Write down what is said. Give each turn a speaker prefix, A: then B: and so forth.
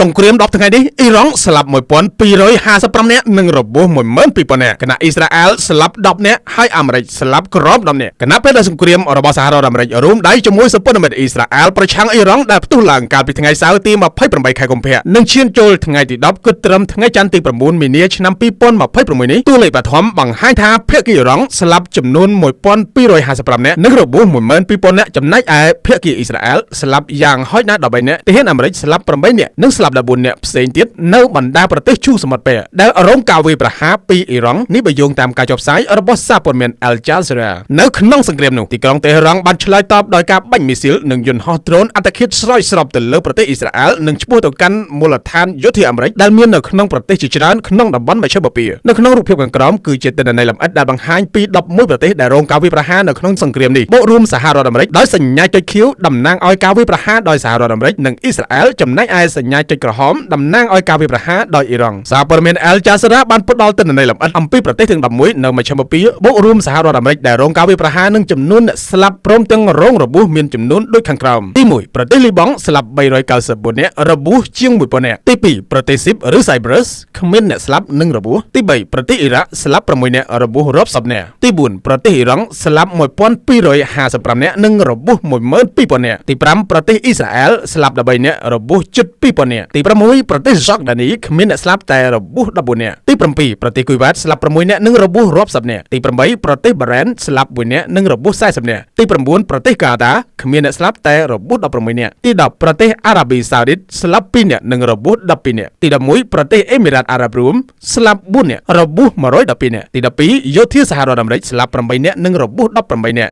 A: សង្គ្រាម10ថ្ងៃនេះអ៊ីរ៉ង់ស្លាប់1255នាក់និងរបួស12000នាក់ខណៈអ៊ីស្រាអែលស្លាប់10នាក់ហើយអាមេរិកស្លាប់ក្រោម10នាក់ខណៈពេលដែលសង្គ្រាមរបស់សហរដ្ឋអាមេរិករួមដៃជាមួយសម្ព័ន្ធមិត្តអ៊ីស្រាអែលប្រឆាំងអ៊ីរ៉ង់ដែលផ្ទុះឡើងកាលពីថ្ងៃសៅរ៍ទី28ខែកុម្ភៈនិងឈានចូលថ្ងៃទី10គិតត្រឹមថ្ងៃច័ន្ទទី9មីនាឆ្នាំ2026នេះតួលេខបឋមបង្ហាញថាភាគីអ៊ីរ៉ង់ស្លាប់ចំនួន1255នាក់និងរបួស12000នាក់ចំណែកឯភាគីអ៊ីស្រាអែលស្លាប់យ៉ាងហោចណាស់13នាក់ទាហានអាមេរិកស្លាប់8នាក់និងស្លាប់14នាក់ផ្សេងទៀតនៅបណ្ដាប្រទេសឈូងសមុទ្រពែដែលរងការវាយប្រហារពីអ៊ីរ៉ង់នេះបើយោងតាមការចុះផ្សាយរបស់សារព័ត៌មាន Al Jazeera នៅក្នុងសង្គ្រាមនោះទីក្រុងតេហរ៉ង់បានឆ្លើយតបដោយការបាញ់មីស៊ីលនិងយន្តហោះដ្រូនអត្តឃាតស្រោចស្រពទៅលើប្រទេសអ៊ីស្រាអែលនិងឆ្ពោះទៅកាន់មូលដ្ឋានយោធាអាមេរិកដែលមាននៅក្នុងប្រទេសជាច្រើនក្នុងតំបន់មជ្ឈិមបូព៌ានៅក្នុងរូបភាពខាងក្រោមគឺជាទិន្នន័យលម្អិតដែលបង្ហាញពី11ប្រទេសដែលរងការវាយប្រហារនៅក្នុងសង្គ្រាមនេះបូករួមសហរដ្ឋអាមេរិកដោយសញ្ញាចុចខៀវតំណាងឲ្យការវាយប្រហារដោយសហរដ្ឋអាមេរិកនិងអ៊ីស្រាអែលចំណែកឯសញ្ញាចុចក្រហមតំណាងឲ្យការវាយប្រហារដោយអ៊ីរ៉ង់សារព័ត៌មាន Al Jazeera បានផ្ដល់ទិន្នន័យលម្អិតអំពីប្រទេសទាំង11នៅមជ្ឈិមបូព៌ាបូករួមសហរដ្ឋអាមេរិកដែលរងការវាយប្រហារនិងចំនួនអ្នកស្លាប់ព្រមទាំងរងរបួសមានចំនួនដូចខាងក្រោមទី1ប្រទេសលីបង់ស្លាប់394នាក់របួសជាង1000នាក់ទី2ប្រទេសស៊ីបឬ Cyprus គ្មានអ្នកស្លាប់និងរបួសទី3ប្រទេសអ៊ីរ៉ាក់ស្លាប់6នាក់របួសរាប់សិបនាក់ទី4ប្រទេសអ៊ីរ៉ង់ស្លាប់1255នាក់និងរបួស12000នាក់ទី5ប្រទេសអ៊ីស្រាអែលស្លាប់13នាក់របួសជិត2000នាក់ទី6ប្រទេសយ៉័រដានីគ្មានអ្នកស្លាប់តែរបួស14នាក់ទី7ប្រទេសគុយវ៉ាតស្លាប់6នាក់និងរបួសរាប់សិបនាក់ទី8ប្រទេសបារ៉ែនស្លាប់1នាក់និងរបួស40នាក់ទី9ប្រទេសកាតាគ្មានអ្នកស្លាប់តែរបួស16នាក់ទី10ប្រទេសអារ៉ាប៊ីសាអូឌីតស្លាប់2នាក់និងរបួស12នាក់ទី11ប្រទេសអេមីរ៉ាតអារ៉ាប់រួមស្លាប់4នាក់របួស112នាក់ទី12យោធាសហរដ្ឋអាមេរិកស្លាប់8នាក់និងរបួស18នាក់។